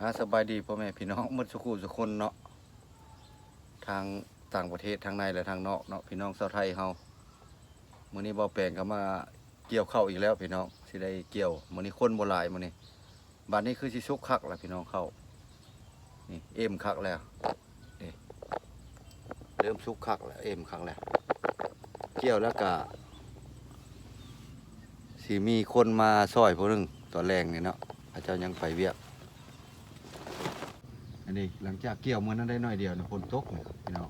ອາ ສະບາຍດີພໍ່ແມ່ພີ່ນ້ອງໝົດສູ່ຄູ່ສູ່ຄົນເນາະ ທາງຕ່າງປະເທດ ທາງໃນ ແລະ ທາງນອກເນາະ ພີ່ນ້ອງຊາວໄທເຮົາ. ມື້ນີ້ບ່າວແປງກໍມາກ່ຽວເຂົ້າອີກແລ້ວພີ່ນ້ອງ ຊິໄດ້ກ່ຽວ. ມື້ນີ້ຄົນບໍ່ຫຼາຍມື້ນີ້. ບາດນີ້ຄືຊິສຸກຄັກລະພີ່ນ້ອງ ເຂົ້ານີ້ເອັມຄັກແລ້ວ ນີ້ເລີ່ມສຸກຄັກແລ້ວ ເອັມຄັກແລ້ວ. ກ່ຽວແລ້ວກະຊິມີຄົນມາຊ່ອຍຜູ້ໜຶ່ງຕອນແລງນີ້ເນາະ ເຂົາເຈົ້າຍັງໄປວຽກ. ອັນນີ້ຫຼັງຈາກກ່ຽວມື້ນັ້ນໄດ້ໜ້ອຍດຽວນະ ຝົນຕົກນີ້ພີ່ນ້ອງ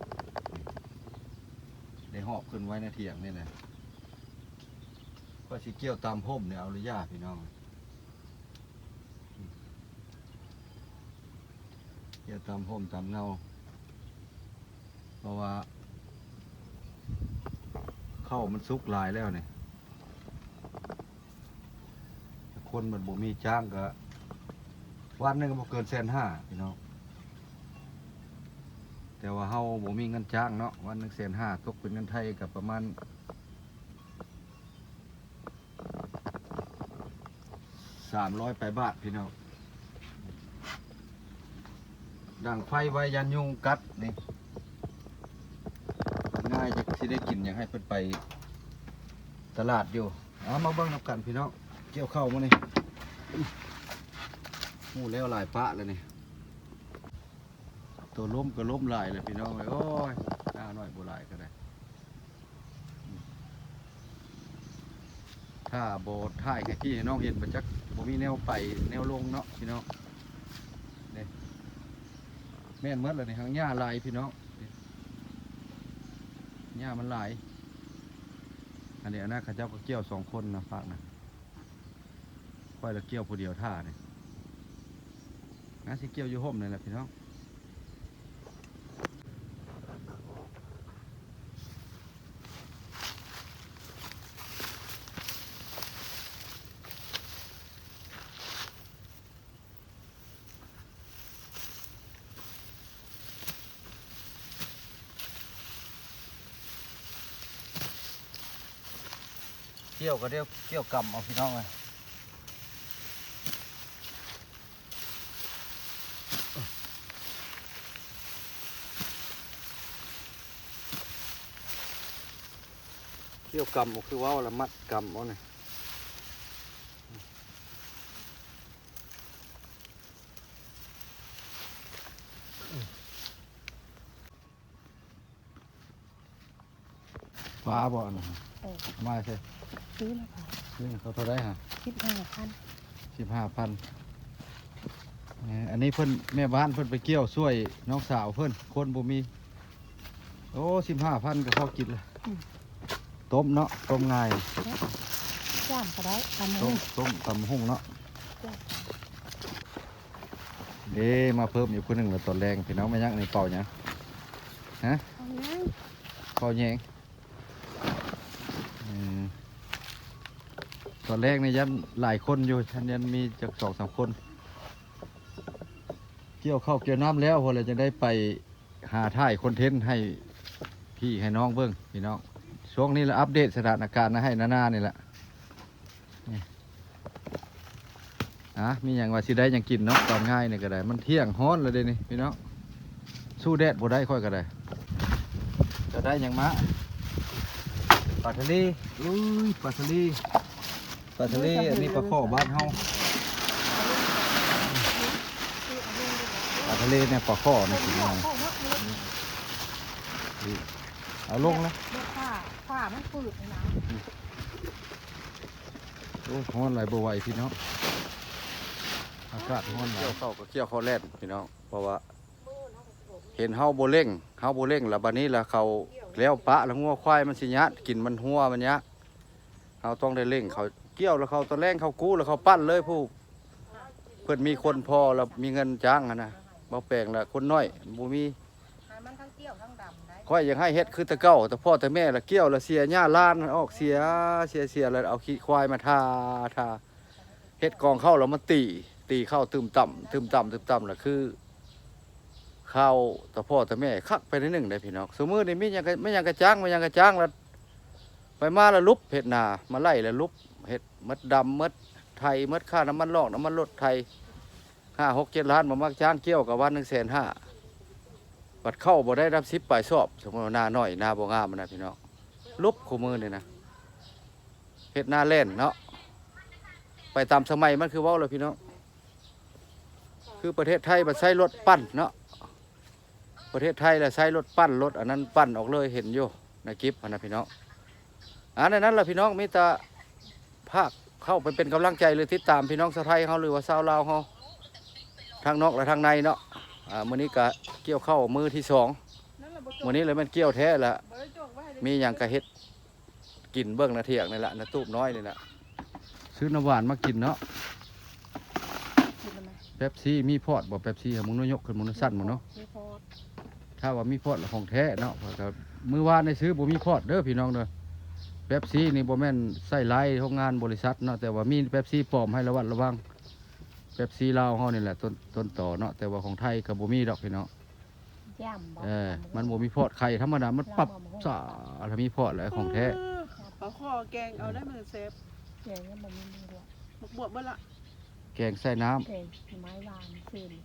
ນີ້ໄດ້ຫອບຂຶ້ນໄວ້ໃນຖຽງນີ້ແຫຼະ. ຂ້ອຍຊິກ່ຽວຕາມຮົ່ມນີ້ເອົາລະຢ່າພີ່ນ້ອງ. ກ່ຽວຕາມຮົ່ມຕາມເງົາ ເພາະວ່າເຂົ້າມັນສຸກຫຼາຍແລ້ວນີ້. ຄົນມັນບໍ່ມີຈ້າງກໍວັນໜຶ່ງບໍ່ເກີນແສນຫ້າພີ່ນ້ອງ ແຕ່ວ່າເຮົາບໍ່ມີເງິນຈ້າງເນາະ ວັນໜຶ່ງແສນຫ້າ ຕົກເປັນເງິນໄທກໍປະມານ ສາມຮ້ອຍປາຍບາດພີ່ນ້ອງ. ດັງໄຟໄວ້ຢ້ານຍຸງກັດນີ້ ງ່າຍ ຈັກຊິໄດ້ກິນ ຢາກໃຫ້ເພິ່ນໄປຕະຫຼາດຢູ່. ເອົາມາເບິ່ງນຳກັນພີ່ນ້ອງ ກ່ຽວເຂົ້າມື້ນີ້ ໂອ້ ແລ້ວຫຼາຍປະແລ້ວນີ້. ໂຕລົມກໍລົມຫຼາຍແຫຼະພີ່ນ້ອງເອີຍ ໂອ້ຍ ໜ້າໜ້ອຍບໍ່ຫຼາຍກໍໄດ້. ຖ້າບໍ່ຖ່າຍໃຫ້ພີ່ໃຫ້ນ້ອງເຫັນ ບໍ່ຈັກ ບໍ່ມີແນວໄປແນວລົງເນາະພີ່ນ້ອງ. ນີ້ແມ່ນໝົດແລ້ວນີ້ ຫາງຫຍ້າຫຼາຍພີ່ນ້ອງ ນີ້ຫຍ້າມັນຫຼາຍ. ອັນນີ້ ອັນນັ້ນເຂົາເຈົ້າກໍກ່ຽວສອງຄົນນະ ພາກນະ. ຂ້ອຍລະກ່ຽວຜູ້ດຽວຖ້ານີ້ ຫາຊິກ່ຽວຢູ່ຮົ່ມນີ້ແຫຼະພີ່ນ້ອງ. ກ່ຽວກໍດຽວກ່ຽວກຳເອົາພີ່ນ້ອງເອີຍ. ກ່ຽວກຳເອົາ ຄືເວົ້າລະມັດກຳເອົານີ້. ປາບໍ່ອັນນັ້ນ? ເອີ ເອົາມາໃສ່ ຊື້ນະ ຊື້ນະ. ເຂົາເທົ່າໃດຫະ? ສິບຫ້າພັນ ສິບຫ້າພັນ. ເອີ ອັນນີ້ເພິ່ນ ແມ່ບ້ານເພິ່ນໄປກ່ຽວຊ່ວຍນ້ອງສາວເພິ່ນ ຄົນບໍ່ມີ. ໂອ້ ສິບຫ້າພັນກໍພໍກິນລະ. ອືມ ຕົ້ມເນາະ ຕົ້ມງ່າຍ ຈ້ຳກໍໄດ້ ຕຳ ຕົ້ມ ຫຸ່ງ ຕົ້ມຕຳຫຸ່ງເນາະ. ຈ້ຳ ເດ້ ມາເພີ່ມອີກຜູ້ໜຶ່ງລະຕອນແລງພີ່ນ້ອງ. ແມ່ນຫຍັງນີ້ ເປົ່າຫຍັງ? ຮະ? ເປົ່າຫຍັງ? ເປົ່າແຍງ. ເອີ ຕອນແລກນີ້ຢ້ານຫຼາຍຄົນຢູ່ ຢ້ານມີຈັກສອງສາມຄົນ. ກ່ຽວເຂົ້າກ່ຽວນ້ຳແລ້ວ ພຸ້ນລະ ຈັ່ງໄດ້ໄປຫາຖ່າຍຄອນເທັນໃຫ້ພີ່ໃຫ້ນ້ອງເບິ່ງພີ່ນ້ອງ. ຊ່ວງນີ້ລະອັບເດດສະຖານະການໃຫ້ນາໆນີ້ລະ. ນີ້ ອາ ມີຫຍັງວ່າຊິໄດ້ຫຍັງກິນເນາະ ຕອນງາຍນີ້ກໍໄດ້ ມັນທ່ຽງຮ້ອນແລ້ວເດນີ້ພີ່ນ້ອງ. ສູ້ແດດບໍ່ໄດ້ຂ້ອຍກໍໄດ້. ຈະໄດ້ຫຍັງມາ? ປາທະເລ. ເອີຍ ປາທະເລ ປາທະເລ. ອັນນີ້ປາຄໍ້ບ້ານເຮົາ ປາທະເລນີ້ ປາຄໍ້ນີ້ກິນງ່າຍ. ເອົາລົງລະ ຝາ ຝາມັນຝືດນະ. ໂອ້ຍ ຮ້ອນຫຼາຍບໍ່ໄຫວພີ່ນ້ອງ ອາກາດຮ້ອນຫຼາຍ. ກ່ຽວເຂົ້າກໍກ່ຽວເຂົ້າແລ່ນພີ່ນ້ອງ ເພາະວ່າເຫັນເຮົາບໍ່ເລັ່ງ ເຮົາບໍ່ເລັ່ງລະ ບາດນີ້ລະເຂົາແລ້ວປະລະ ງົວຄວາຍມັນຊິຍາດກິນ ມັນຮົວມັນຍາກ. ເຮົາຕ້ອງໄດ້ເລັ່ງເຂົາ ກ່ຽວລະເຂົາຕອນແລງເຂົາກູ້ລະເຂົາປັ້ນເລີຍ. ຜູ້ເພິ່ນມີຄົນພໍລະ ມີເງິນຈ້າງຫັ້ນນະ ບໍ່ແປງລະຄົນນ້ອຍບໍ່ມີ. ໃຫ້ມັນທັງກ່ຽວທັງດຳໄດ້. ຂ້ອຍຢາກໃຫ້ເຮັດຄືແຕ່ເກົ່າ ແຕ່ພໍ່ແຕ່ແມ່ລະກ່ຽວລະເສຍຫຍ້າລ້ານອອກ ເສຍ ເສຍ ເສຍລະເອົາຂີ້ຄວາຍມາທາ ທາ ເຮັດກອງເຂົ້າລະມາຕີ ຕີເຂົ້າຕຶມຕ່ຳ ຕຶມຕ່ຳ ຕຶມຕ່ຳລະຄື ຄາວຕາພໍ່ຕາແມ່ຄັກໄປໜ້ອຍໜຶ່ງໄດ໋ພີ່ນ້ອງ. ຊຸມື້ນີ້ມີຫຍັງກະ ມີຫຍັງກະຈ້າງ ມີຫຍັງກະຈ້າງລະ ໄປມາລະຫຼຸບເຮັດນາ ມາໄລ່ລະຫຼຸບເຮັດໝົດ ດຳໝົດ ໄຖໝົດ ຄ່ານ້ຳມັນລອກ ນ້ຳມັນລົດ ໄຖ ຫ້າຫົກເຈັດລ້ານ ບໍ່ມັກຈ້າງກ່ຽວກໍວັນໜຶ່ງແສນຫ້າ ບັດເຂົ້າບໍ່ໄດ້ນັບສິບປາຍຊອບ. ສົມມຸດວ່ານານ້ອຍ ນາບໍ່ງາມນະພີ່ນ້ອງ ລົບຄູ່ມື້ນີ້ນະ ເຮັດນາແລ່ນເນາະ ໄປຕາມສະໄໝມັນ ຄືເວົ້າແຫຼະພີ່ນ້ອງ ຄືປະເທດໄທບັດໃຊ້ລົດປັ່ນເນາະ ປະເທດໄທລະໃຊ້ລົດປັ່ນ ລົດອັນນັ້ນປັ່ນອອກເລີຍ ເຫັນຢູ່ໃນຄລິບຫັ້ນນະພີ່ນ້ອງ. ອັນນັ້ນລະພີ່ນ້ອງ ມີແຕ່ພາກເຂົ້າໄປເປັນກຳລັງໃຈ ຫຼືຕິດຕາມພີ່ນ້ອງຊາວໄທເຮົາ ຫຼືວ່າຊາວລາວເຮົາ ທັງນອກ ແລະ ທັງໃນເນາະ. ອາ ມື້ນີ້ກະກ່ຽວເຂົ້າມື້ທີສອງ ມື້ນີ້ລະແມ່ນກ່ຽວແທ້ລະ ມີຫຍັງກະເຮັດ ກິນເບິ່ງນະ ຖຽງນີ້ລະ ນະຕູບນ້ອຍນີ້ລະ ຊື້ນ້ຳຫວານມາກິນເນາະ. ເປັບຊີມີພອດບໍ່? ເປັບຊີ ໃຫ້ໝູນຍົກຂຶ້ນ ໝູນສັ່ນໝູນເນາະ. ຖ້າວ່າມີພອດລະຂອງແທ້ເນາະ. ຂ້ອຍກໍມື້ວານນີ້ຊື້ບໍ່ມີພອດເດີພີ່ນ້ອງເດີ. ເປັບຊີນີ້ບໍ່ແມ່ນໃສ່ລາຍໂຮງງານບໍລິສັດເນາະ ແຕ່ວ່າມີເປັບຊີປອມ ໃຫ້ລະວັດລະວັງ. ເປັບຊີລາວເຮົານີ້ແຫຼະ ຕົ້ນ ຕົ້ນຕໍເນາະ ແຕ່ວ່າຂອງໄທກໍບໍ່ມີດອກພີ່ນ້ອງ. ເອີ ມັນບໍ່ມີພອດ ໄຂ່ທຳມະດາມັນປັບສາ ຖ້າມີພອດແລ້ວຂອງແທ້. ເອົາຂໍແກງເອົາໄດ້ມື້ແຊບ ແກງຍັງບໍ່ມີໝາກບວບ ໝາກບວບເບິດລະ ແກງໃສ່ນ້ຳ ແກງໜໍ່ໄມ້ຫວານຊື່ນີ້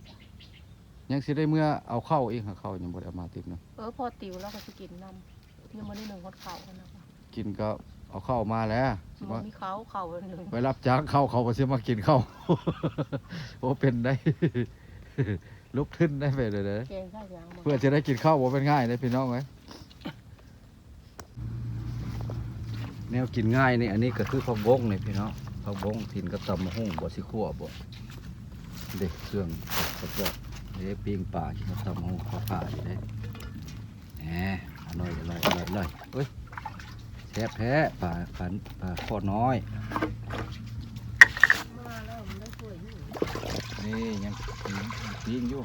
ຍັງຊິໄດ້ເມືອເອົາເຂົ້າອີກ ເຂົ້າຍັງບໍ່ໄດ້ເອົາມາຕິບນະ. ເອີ ພໍຕິວລາວກໍຊິກິນນຳ ຍັງບໍ່ໄດ້ໜຶ້ງຮອດເຂົ້ານະ. ກິນກໍເອົາເຂົ້າມາແຫຼະ ບໍ່ມີເຂົ້າ ເຂົ້າໄປຮັບຈ້າງເຂົ້າ ເຂົາບໍ່ຊິມາກິນເຂົ້າ. ໂອ້ ເປັນໄດ້ ລົງທຶນໄດ້ໄປເລີຍເດີ ເພື່ອຈະໄດ້ກິນເຂົ້າ ບໍ່ແມ່ນງ່າຍເດ້ພີ່ນ້ອງເອີຍ. ແນວກິນງ່າຍນີ້ ອັນນີ້ກໍຄືຜັກບົ້ງນີ້ພີ່ນ້ອງ ຜັກບົ້ງກິນກັບຕຳບັກຫຸ່ງ ບໍ່ຊິຂົ້ວບໍ່ ເດ້ ເຄື່ອງປະກອບເດ້ ປີ້ງປາກິນກັບຕຳບັກຫຸ່ງ ເຂົ້າທ່າຢູ່ເດ້. ແໝ ອະລ່ອຍ ອະລ່ອຍ ອະລ່ອຍ ອະລ່ອຍ ໂອ້ຍ ແຊບແທ້ ປາ ປາ ປາຄໍນ້ອຍ. ມາແລ້ວມັນໄດ້ຖ້ວຍຢູ່ ນີ້ຍັງ ຍັງປີ້ງຢູ່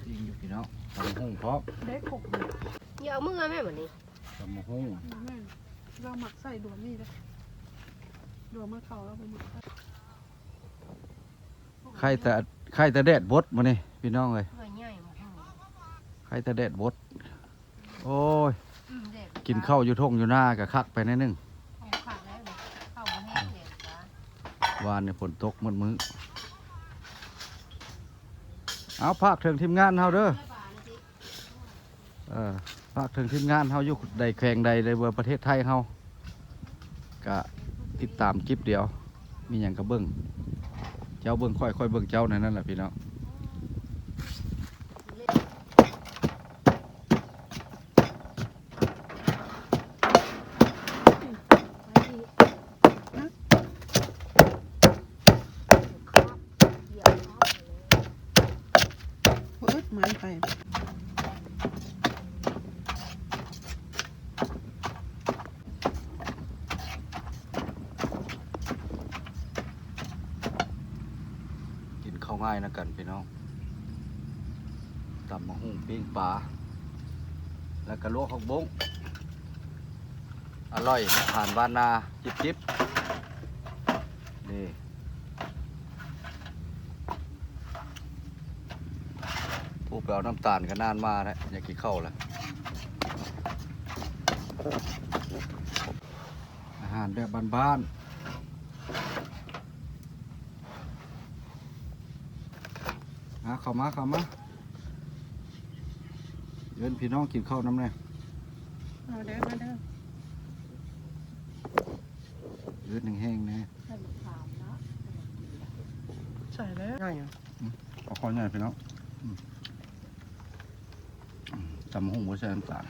ປີ້ງຢູ່ພີ່ນ້ອງ ຕຳບັກຫຸ່ງພ້ອມ ໄດ້ຄົບເລີຍ. ຢ່າເອົາມືແມ່ບັດນີ້ ຕຳບັກຫຸ່ງ ບໍ່ແມ່ນ ລາວມັກໃສ່ດວງນີ້ເດ້ ດວງມັນເຂົ້າລາວບໍ່ມັກໃສ່. ໄຄແຕ່ ໄຄແຕ່ແດດບົດມື້ນີ້ພີ່ນ້ອງເອີຍ ເອີ ໃຫຍ່ບໍ່ ໄຄແຕ່ແດດບົດ. ໂອ້ຍ ອືມ ແດດ ກິນເຂົ້າຢູ່ທົ່ງຢູ່ນາກໍຄັກໄປໜ້ອຍໜຶ່ງ ເຂົ້າຄັກແລ້ວນີ້ ເຂົ້າບໍ່ແຫ້ງແດດຈ້າ. ວານນີ້ຝົນຕົກໝົດມື້. ເອົາ ຝາກເຖິງທີມງານເຮົາເດີ. ເອີ ຝາກເຖິງທີມງານເຮົາຢູ່ໃດແຂວງໃດ ໃນເມືອງປະເທດໄທເຮົາ ກະຕິດຕາມຄລິບດຽວ ມີຫຍັງກະເບິ່ງ ເຈົ້າເບິ່ງຂ້ອຍ ຂ້ອຍເບິ່ງເຈົ້າ ແນວນັ້ນແຫຼະພີ່ນ້ອງ. ບໍ່ອຶດໝາຍໄປ ກິນເຂົ້າງ່າຍນຳກັນພີ່ນ້ອງ ຕຳບັກຫຸ່ງ ປີ້ງປາ ແລ້ວກະລວກຜັກບົ້ງ. ອະລ່ອຍ ອາຫານບ້ານນາ ຈິບໆ ນີ້ ຜູ້ໄປເອົານ້ຳຕານກໍນານມາແລ້ວ ຢາກກິນເຂົ້າແລ້ວ. ອາຫານແບບບ້ານໆ ມາ ເຂົ້າມາ ເຂົ້າມາ ເອີ້ນພີ່ນ້ອງກິນເຂົ້ານຳແດ່. ມາເດີ ມາເດີ ເອີ້ນແຮງໆແດ່. ໃສ່ແລ້ວ ງ່າຍຢູ່ ອືມ ປາຄໍໃຫຍ່ພີ່ນ້ອງ ອືມ ຕຳບັກຫຸ່ງບໍ່ໃສ່ນ້ຳຕານ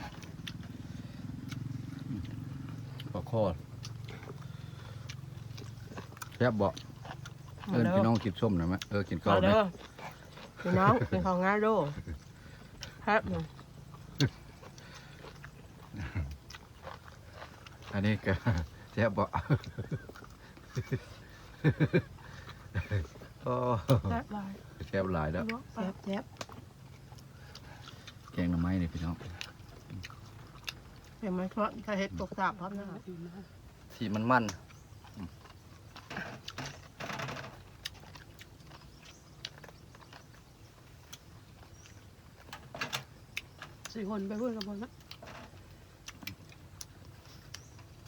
ອືມ ປາຄໍ ແຊບບໍ່? ເອີ້ນພີ່ນ້ອງກິນສົ້ມນຳແມະ ເອີ ກິນເຂົ້ານຳ ມາເດີ ພີ່ນ້ອງ ກິນເຂົ້າງາໂດ ແຊບຢູ່. ອັນນີ້ກໍແຊບບໍ່? ໂອ້ ແຊບຫຼາຍ ແຊບຫຼາຍແລ້ວ ແຊບໆ ແກງໜໍ່ໄມ້ນີ້ພີ່ນ້ອງ ແກງໄມ້ທອດ ຖ້າເຮັດຕົກສາບພ້ອມນະ ສີມັນໆ. ຊິຫົນໄປພຸ້ນກັບບໍ່ນະ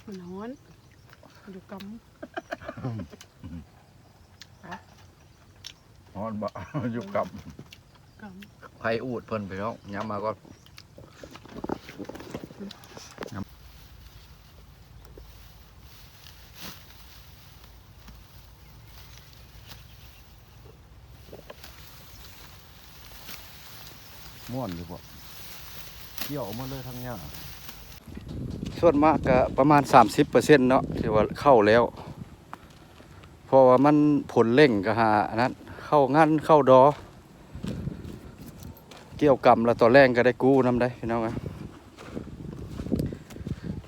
ມັນຮ້ອນ ຢູ່ກຳ ຮະ ຮອ ມັນບໍ່ ຢູ່ກຳ ກຳ ໄຜອູດເພິ່ນພີ່ນ້ອງ ຍາມມາກ່ອນ ມ່ວນຢູ່ບໍ່? ກ່ຽວອອກໝົດເລີຍທັງຫຍ້າ ສ່ວນມາກກະປະມານສາມສິບເປີເຊັນເນາະ ທີ່ວ່າເຂົ້າແລ້ວ ເພາະວ່າມັນຜົນເລັ່ງກະຫາອັນນັ້ນ ເຂົ້າງັນເຂົ້າດໍ ກ່ຽວກຳລະຕອນແລງກະໄດ້ກູ້ນຳໄດ໋ພີ່ນ້ອງເອີຍ.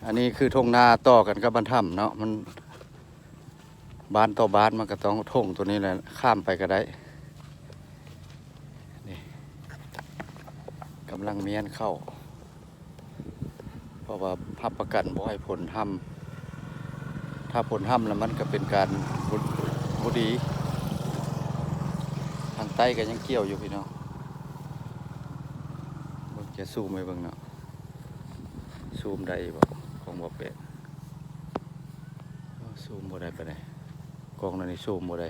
ອັນນີ້ຄືທົ່ງນາຕໍ່ກັນກັບບ້ານຖ້ຳເນາະ ມັນ ບ້ານຕໍ່ບ້ານມັນກະຕ້ອງທົ່ງໂຕນີ້ແຫຼະ ຂ້າມໄປກະໄດ້. ນີ້ ກຳລັງມ້ຽນເຂົ້າ ເພາະວ່າຮັບປະກັນບໍ່ໃຫ້ຝົນຮ່ຳ ຖ້າຝົນຮ່ຳແລ້ວມັນກະເປັນການບໍ່ ບໍ່ດີ. ທາງໃຕ້ກະຍັງກ່ຽວຢູ່ພີ່ນ້ອງ ເບິ່ງ ຈະຊູມໃຫ້ເບິ່ງເນາະ ຊູມໄດ້ບໍ່ ຂອງບໍ່ແປກ ຊູມບໍ່ໄດ້ປານໃດ ກ້ອງນັ້ນນີ້ຊູມບໍ່ໄດ້.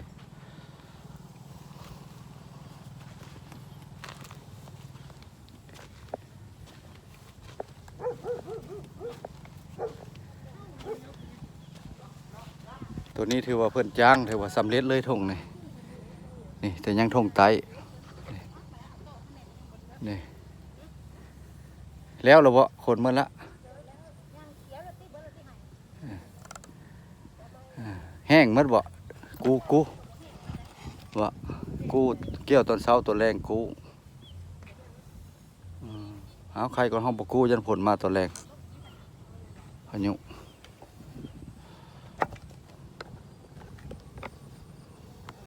ໂຕນີ້ຖືວ່າເພິ່ນຈ້າງ ຖືວ່າສຳເລັດເລີຍທົ່ງນີ້ ນີ້ ແຕ່ຍັງທົ່ງໃຕ້ ນີ້ ນີ້ ແລ້ວລະບໍ່? ຂົນໝົດລະ ແຫ້ງໝົດບໍ່? ກູ້ ກູ້ບໍ່? ກູ້ ກ່ຽວຕອນເຊົ້າຕອນແລງກູ້. ອືມ ເອົາ ໄຄກ່ອນ ເຮົາບໍ່ກູ້ ຢ້ານຝົນມາຕອນແລງ ພາຍຸ